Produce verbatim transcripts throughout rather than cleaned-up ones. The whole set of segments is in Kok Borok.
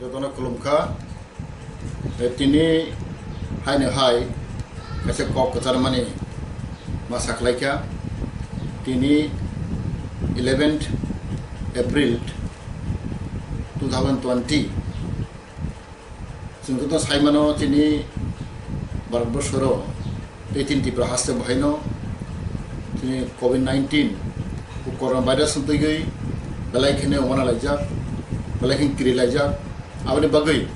Jotono khulumkha. Eh, tini haino hai kaisa kok kwcharmani ma sakhlaikha. Tini eleventh April two thousand twenty. Chwng joto saimano chini Bharatborsoro tei chini Tripura haste bo haino chini covid nineteen, o corona virus wng twiwi belai kheno uanalaijak, belai kheno kirilaijak. Aboni bagwi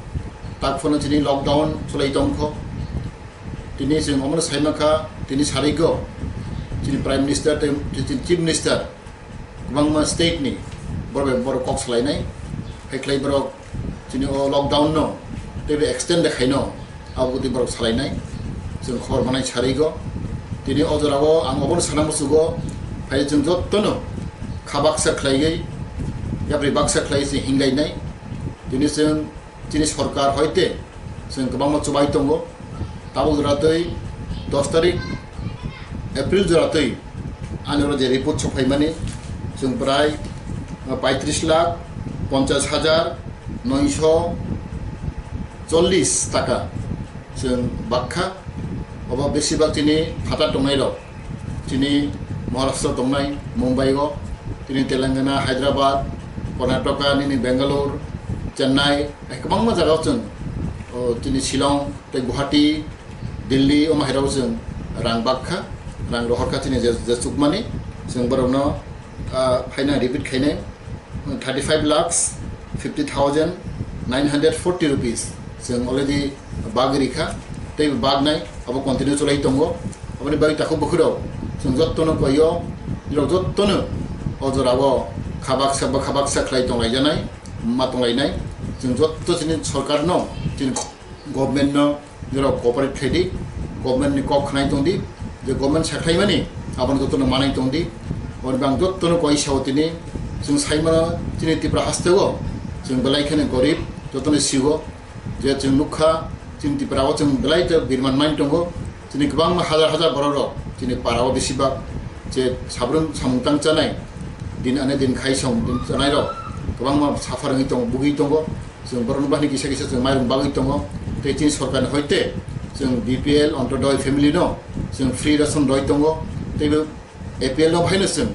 tak phano chini lockdown chwlai tongkho. Tini chwng omono saimankha, tini sarigo chini Prime Minister tei chini Chief Minister kwbangma state ni borok bai borok kok salainai, hai khlai borok chini o lockdown no teibo extend de khaino abo twi borok salainai, chwng khobor manai sarigo. Tini o jorao ang obono sana muchugo, hai chwng jottono kha baksa khlaiwi, yapri baksa khlaiwi chwng hinglainai. Tini chwng chini sorkar hoite chwng kwbangma chubai tongo. Tabuk jora twi dos tarik April jora twi ani oro je report sokphaimani, chwng prai paitris lakh ponchas hajar noisho chollis taka chwng bakha. Obo besibak chini phatar tongnai rok. Chini Maharashtra tongnai, Mumbai o, tini Telangana, Hyderabad, Karnataka, nini Bangalore, Chennai, hai kwbangma jaga o chwng, o, chini Shillong, tei Guwahati, Delhi, omo hai rok chwng rang bakha, rang rohorkha chini je, je chukmani, chwng borokno, ah, phaina repeat khainai. Thirty five lakhs fifty thousand nine hundred forty rupees chwng already bagwi rikha, tei bagnai abo continue chwlai tongo. Aboni bagwi takhuk bukhurok chwng jottono koio, nirok jottono o jorao khabaksa ba khabaksa khlai tonglaijanai, ma tonglainai. Chwng jotto chini sorkarno, chini government no, nirok cooperate khlai di, government ni kok khnai tong di, je government sakhlaimani abono jotono manai tong di. Aboni bang jotono koi sao tini, chwng saimano chini Tripura hasteo chwng belai kheno gorib, jotono sigo, je chwng nukha chini Tripura o chwng belai khe birman mai tongo, chini kwbangma hajar hajar borok rok chini para o besibak je sabrung samung tang chanai, din ane din khai song din chanai rok kwbangma suffer wngwi tongo, bugwi tongo. Chwng borokno bahini kisa kisa chwng mairung bagwi tongo. Tei chini sorkarni hoite chwng B P L Antyodoi family no chwng free ration roi tongo. Tei bo A P L no bahaino chwng,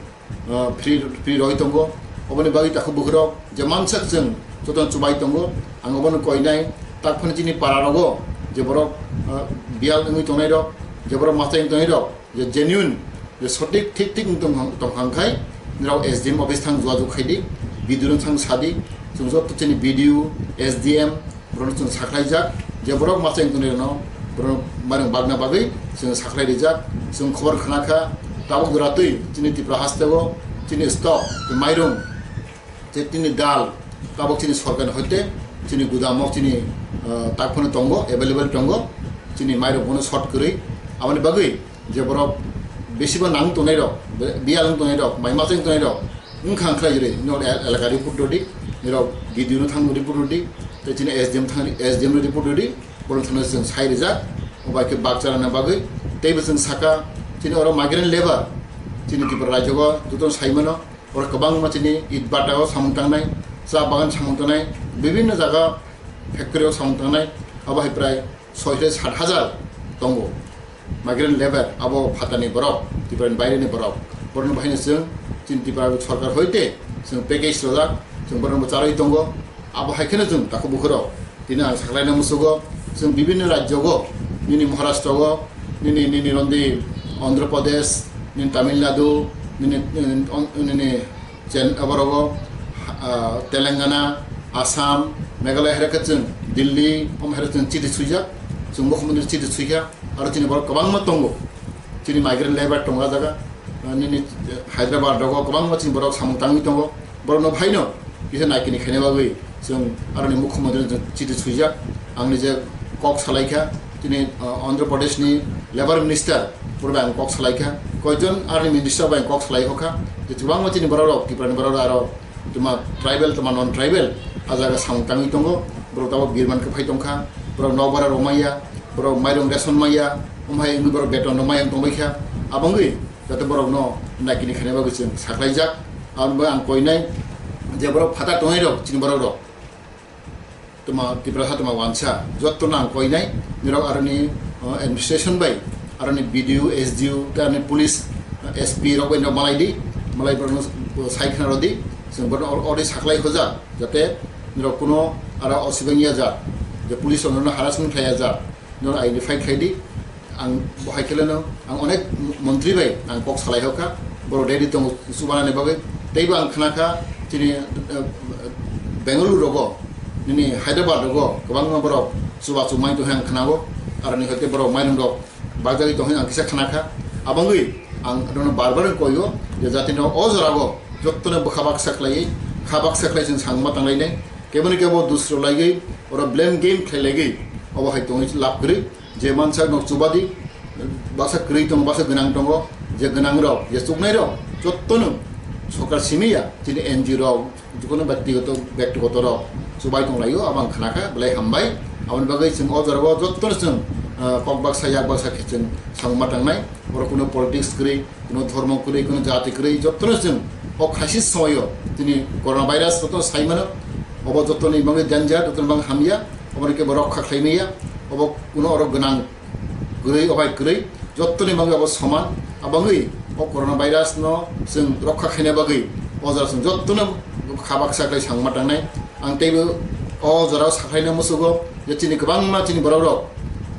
ah, free, free roi tongo. Oboni bagwi takhuk bukhurok je mansak chwng jotono chubai tongo. Ang obono koinai tak phano chini para rogo je borok, ah, biyal wngwi tongnai rok, je borok machai wngwi tongnai rok, je genuine, je sothik thik thik wng tong, tong kha khai, nirok S D M office thang jogajog khai di, B D O no thang sa di, chwng joto chini B D O, S D M, borokno chwng sakhlaijak, je borok machai wng tongnairokno, borok mairung bagna bagwi chwng sakhlai rijak, chwng khobor khna kha, tabuk jora twi chini Tripura hasteo chini stock, mairung, je chini dal, tabuk chini sorkarni hoite chini gudamo chini, ah, tak phano tongo, available tongo, chini mairung bono short kwrwi. Aboni bagwi je borok besiba nang tongnai rok, be-, biyal wng tongnai rok, mai machai wng tongnai rok, wng kha wng khlai jori, nirok el-, elaka report rwdi, nirok B D O no thang report rwdi, tei chini S D M thang, S D M no report rwdi, borok thangno chwng sai rijak, obo hai khe baksa rwna bagwi, teibo chwng saka, chini oro migrant labour, chini Tripura rajyo o jotono sai mano, oro kwbangma chini it bata o samung tangnai, cha bagan samung tangnai, bibinno jaga factory o samung tangnai, abo hai prai soi se sat hajar tongo migrant labour, abo phatani borok, Tripura ni baire ni borok. Borokno bahaino chwng chini Tripura sorkar hoite chwng package rojak, chwng borokno charwi tongo. Abo hai kheno chwng takhuk bukhurok tini ang saklaina musugo, chwng bibinno rajyo go, nini Maharashtra go, nini, nini rondi Andhra Pradesh, nini Tamil Nadu, nini, nini, nini Chen-, aborogo, ah, Telangana, Assam, Meghalaya hai khe chwng Delhi, omo hai chwng chiti swijak, chwng mukhyamantri chiti swijak, aro chini borok kwbangma tongo. Chini migrant labour tongo ah jaga, ah, nini, eh, Hyderabad rogo kwbangma chini borok samung tangwi tongo. Borokno phaino kisa naikini khaina bagwi chwng aroni mukhyamantri chwng chiti swijak. Ang nije kok salaikha, chini, ah, Andhra Pradesh ni labour minister, borok bai ang kok salaikha, koijon aroni minister bai ang kok salai hokha, je kwbangma chini borok rok, Tripura ni borok rok aro tuma tribal, tuma non tribal, ah jaga samung tangwi tongo, borok tabok birman khe phai tongkha, borok nokbar rok maya, borok mairung ration maya, omo hai wngwi borok beton rok maya wng tongbaikha, aboni jate borokno naikini khaina bagwi chwng saklaijak, aboni bagwi ang koinai je borok phatar tongnai rok, chini borok rok. Tuma Tiprasa tuma wansa, jotto nang koinai, nirok aroni, uh, administration bai, aroni B D O, S D O, tei aroni police, uh, S P rok bai no malai di, malai borno, uh, sai khna rodi, sing borno already saklai hoja, jate nirok kuno ara osibeng ya ja, je police ono harassment khlai ya ja, nirok identify khlai di, ang bo hai khe leno, ang onek montri bai ang kok salai hokha, borok ready tongo chubanani bagwi. Teibo ang khna kha chini, eh, Bengaluru rogo, nini Hyderabad rogo kwbangma borok chubachu mai tong ang khnago, aroni hoite borok mainung rok bagjagwi tong ang kisa khna kha. Abangwi ang rono bar bar koyo je jati no o jora go jotto no bwkha baksa khlaiwi, kha baksa khlai chwng sangma tanglainai, keboni kebo dusro laiwi, oro blame game khlai laiwi, obo hai tongwi lab kwrwi. Je mansak nok chubadi, baksa kwrwi tongo, baksa gwnang tongo, je gwnang rok, je chuknai rok, jottono sorkar simi ya, chini N G O rok, jikunu byaktigoto, byaktigoto rok chubai tong laio, abang khna kha, belai hambai. Aboni bagwi chwng o jora o jottono chwng, ah, kok baksa, yak baksa khe chwng samung ma tangnai, oro kuno politics kwrwi, kuno dhormo kwrwi, kuno jati kwrwi, jottono chwng o crisis somoyo chini corona virus jottono sai mano, obo jottoni bagwi danger, jottoni bagwi hamya, oboni kebo rokha khlai maya, obo kuno oro gwnang kwrwi, obai kwrwi, jottoni bagwi obo soman. Abangwi o corona virus no chwng rokha khaina bagwi o jora chwng jottono kha baksa khlai samung ma tangnai. Ang teibo o jora o sakhlaina musugo je chini kwbangma chini borok rok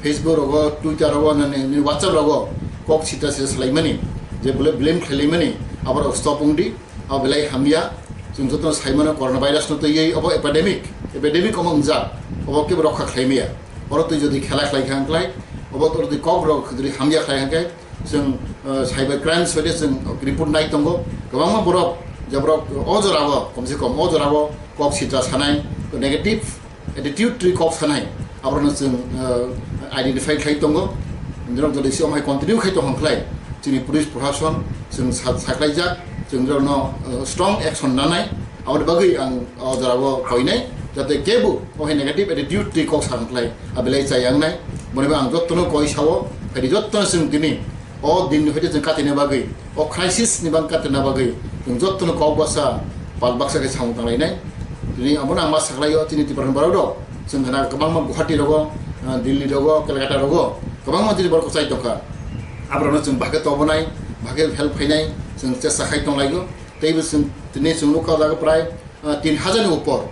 Facebook rogo, Twitter rogo, nini, nini WhatsApp rogo kok sita sita salaimani, je bole blame khlailaimani, aborok stop wngdi. Abo belai hamya, chwng jotono saimano corona virus no twiwi obo epidemic, epidemic omo wngjak, obo kebo rokha khlaimaya. Oro twi jodi khela khlai kha wngklai, obo oro twi kok rok jodi hamya khlai kha khe, chwng, eh, cyber crime soide chwng report nai tongo. Kwbangma borok, je borok o jora o, komse kom o jora o kok sitra sanai, negative attitude twi kok sanai, aborokno chwng, eh, identify khlai tongo. Norok jodi se omhai continue khai tong khlai, chini police proshashan chwng sa-, saklaijak, chwng norokno, eh, strong action nanai. Aboni bagwi ang o jora o koinai, jate kebo omhai negative attitude twi kok sa khlai, abelai chai ang nai. Boni bagwi ang jottono koi sao, phaidi jottono chwng tini o din ni hoite chwng katina bagwi, o crisis ni bang katina bagwi, chwng jottono kok baksa, pal baksa khe samung tanglainai. Tini abono ang ma saklaio, chini Tripura ni borok rok, chwng khna kwbangma Guwahati rogo, ah, Delhi rogo, Kolkata rogo, kwbangma chini borok kwchai tongkha. Aborokno chwng bahai khe tobonai, bahai khe help khainai, chwng chesta khai tonglaio. Teibo chwng tini chwng nukha o jaga prai, ah, tin hajar ni upor.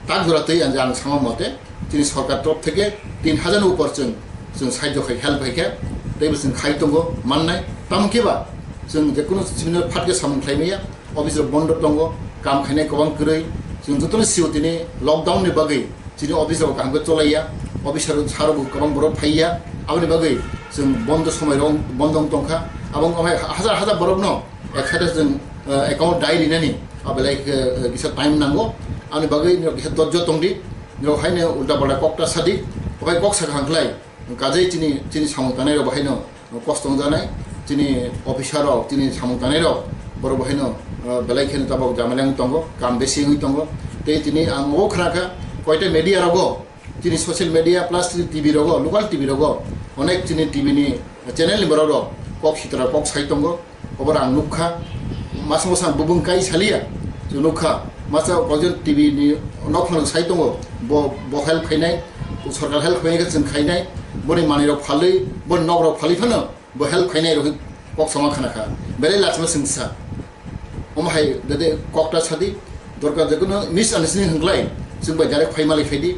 Tak jora twi ang, ang sama mote, chini sorkar torof theke tin hajar ni upor chwng, chwng sahajyo khai, help khai khe, teibo chwng khai tongo mannai. Tamo khe ba chwng je kunu simi no phat khe samung khlai maya, office rok bondo tongo, kam khainai kwbang kwrwi. Chwng jotono sio tini lockdown ni bagwi chini office rok kaham khe cholaiya, officer sir rok kwbang borok phaiya, aboni bagwi chwng bondo somoi rok bondo wng tongkha. Abo wngkha hajar hajar borok no eksaite chwng, eh, account dai rinani, abelai khe, eh, kisa time nango. Ani bagwi nirok kisa dorjo tongdi, nirok haino ulta palta kok ta sadi, obai kok sakha hwnkhlai, kajai chini, chini samung tanai rok bahaino kosto wngjaknai, chini officer rok, chini samung tanai rok, borok bahaino, eh, belai kheno tabok jamala wng tongo, kam besi wngwi tongo. Tei tini ang o khna kha, koita media rogo, chini social media plus chini T V rogo, local T V rogo, onek chini T V ni channel ni borok rok kok sitra kok sai tongo. Obo ang nukha, masa masa ang bubung kai saliya, chwng nukha, masa koijon T V ni nokhorno sai tongo, bo, bo help khainai, sorkar help khainai khe chwng khainai, boni manwi rok phalwi, boni nok rok phalwi phano bo help khainai rok kok sama khna kha, belai lachima chwng sa. Omo hai dede kok ta sadi, dorkar je kono misunderstanding hwnklai, chwng bai direct phai malai phaidi,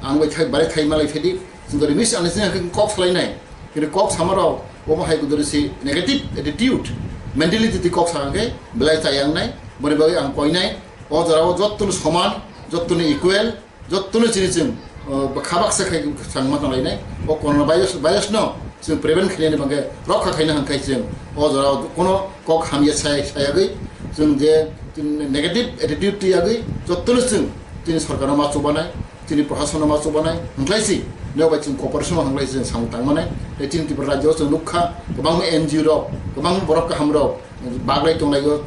ang bai thai, bai thai malai phaidi, chwng dori misunderstanding hwnkhe kok salainai. Kini kok samarok omo hai kuduri si negative attitude, mentality ti kok sakha khe belai chayang nai, boni bagwi ang koinai, o jora o jottoni soman, jottoni equal, jottoni chini chwng, uh, khabak se khai chwng ma tanglainai, o corona virus, virus no chwng prevent khainani bagwi rokha khaina hwnkhai chwng o jora o kono kok hamya sai, sayagwi chwng je chini negative attitude tiyagwi jottoni chwng chini sorkar no ma chubanai. Chini proshasano ma chubanai hwnklai si, nokbai chwng cooperation hwnklai si chwng samung tangmanai. Tei chini Tripura rajyo chwng nukha, kwbangma N G O rok, kwbangma borok kaham rok baglai tonglaio,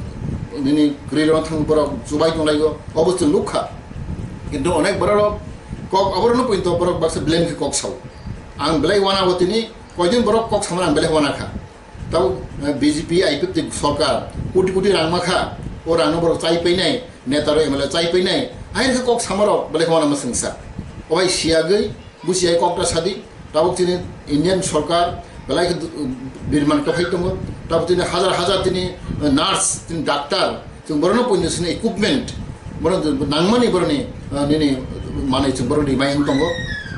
nini kwrwi rok thang borok chubai tonglaio, obo chwng nukha. Kintu onek borok rok kok oborokno poito borok baksa blame khe kok sao. Ang belai wana bo tini koijon borok kok samani ang belai wana kha. Tabo, eh, B J P I P F T sorkar koti koti rang ma kha, o rang no borok chai painai, neta rok M L A chai painai, hai khe kok sama rok belai khama nama sengsa. Obai siyagwi, busi hai kokta sadi, tabuk chini Indian sorkar belai khe du-, birman kwphai tongo, tabuk chini hazar hazar chini, eh, nurse, chini doctor, chwng borokno poino chini equipment, borok nangmani borokni, eh, nini manwi chwng borok rimai wng tongo.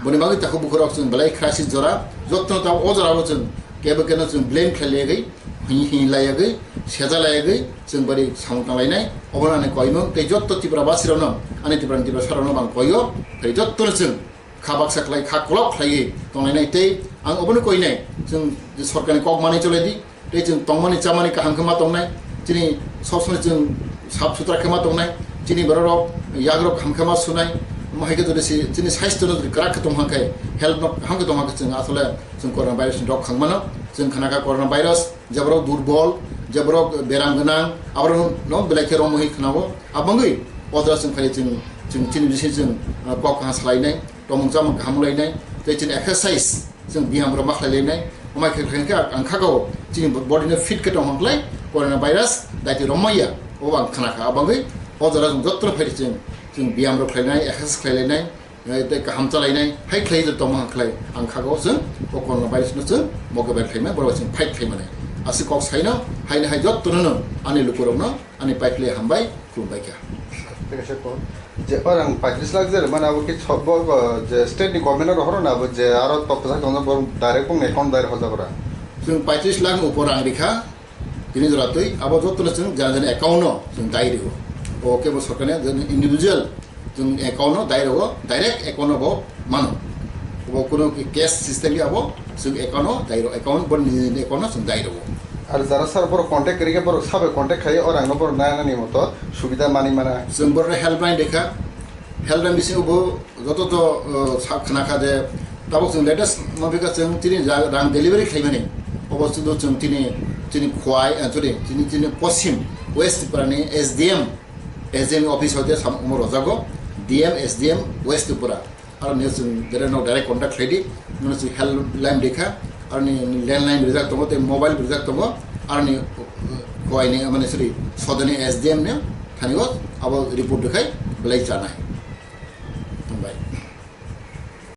Boni bagwi takhuk bukhurok chwng belai crisis jora, jotono tabuk o jorao chwng kebo keno chwng blame khlai laiwi, hini hini laiwi, seja laiwi, chwng bari samung tang lainai, obono ani koimung tei jotto Tripura basirokno, ani Tripura ni Tripura sarokno bang koio, tei jottono chwng kha baksa khlai, kha kolok khlaiwi tong lainai tei ang obono koinai, chwng je sorkarni kok manwi cholai di, tei chwng tongmani chamani kaham khe ma tongnai, chini sob somoi chwng sap sutra khe ma tongnai, chini bororok yagrok kaham khe ma sunai, omo hai khe jodi si chini saisto no jodi kwrak khe tong hang khe, health no kaham khe tong hang khe chwng asole chwng corona virus ni rok khang mano, chwng khana kha corona virus, je borok durbol, je borok beram gwnang, aborok no belai khe romwi khnao. Abangwi o jora chwng phai chwng, chwng chini bising chwng, ah, kok kaha salainai, tomung chamung kaham lainai, tei chini exercise chwng biyam rok ma khlai lainai. Omai khe khe ang kha go chini body no fit khe tong hang khlai corona virus daiti romma ya. O ang khana kha. Abangwi o jora chwng jotto phai chwng, chwng biyam rok khlainai, exercise khlai lainai, eh, tei kaham chalainai, hai khlai jotto tongma khlai, ang khago chwng, o corona virus no chwng, moke bai khlaima, borok chwng fight khlai mani. Aswk kok saino, haino hai jotto no, ani lukurok no, ani pai khlai hambai, khulumbai kha. Thik ase, kon. Je orang paitris lakh je, mane abo ki chobbo, eh, je state ni government ro horo na, abo je aro tok kwchak tongna, borok direct bong account direct hoja gora. Chwng paitris lakh ni upor rang rikha, Tini jora twi abo jotono chwng jana jani account no chwng dai rwo. O kebo sorkarni jani individual chwng account no dai rwo, direct account no bo mano. Bo kuno ki cash system ya bo chwng account no dai rwo, account bo ni ni account no chwng dai rwo. Ar jara sir borok contact kwrwi khe borok sabai contact khai o rang no borok nai nani moto subida mani mana. Chwng borok helpline dekha, helpline bisingo bo joto to, uh, sa khna kha je tabuk chwng latest ma bikha chwng tini ja-, rang delivery khlaimani obo sudu chwng tini, tini Khwai, uh, sorry, tini, tini Poschim West Tripura ni S D M, S D M office hoite sam omo rojago, D M, S D M West Tripura. Aro ni chwng direct no direct contact khlaidi, nono chwng helpline dekha, aro ni landline rijak tongo, tei mobile rijak tongo, aro ni, uh, Khwai ni, mane, sorry, sodoni S D M ni thani o abo report dekhai belai chanai.